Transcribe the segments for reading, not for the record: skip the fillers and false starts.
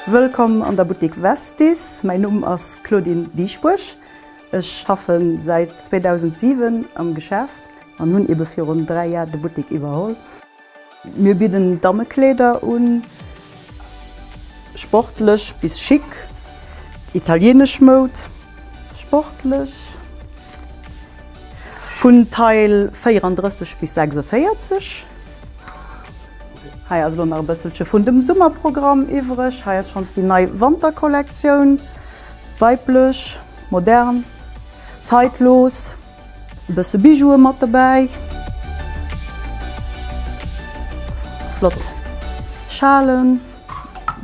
Wëllkomm an der Boutique Westis. Mäin Numm ass Claudine Dieschbourg. Ech schaffe säit 2007 am Geschäft an hunn ebe virun 3 Jar de Buttek iwwerholl. Mir bidden Dammekleeder un, sportlech bis chic, italienesch Moud, sportlech, vun Taille 34 bis 46. Hei ass elo nach e bësselche vun dem Summerprogramm iwwreg. Hei ass schonns déi nei Wanterkollektioun, weiblech, modern, zeitlos, e bësse Bijoue mat dobäi. Flott Schalen,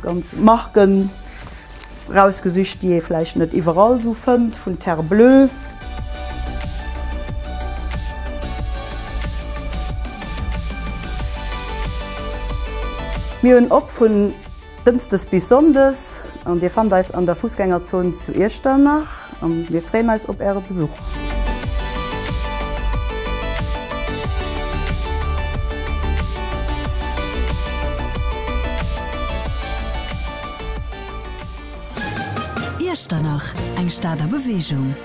ganz Marken rausgesicht, déi ee vläicht net iwwerall esou fënnt, vun Terre Bleue. Mir hunn op vun Dënschdes bis Sonndes an Dir fannt eis an der Fussgängerzon zu Iechternach an mir freeën eis op Äre Besuch. Iechternach, eng Stad a Beweegung.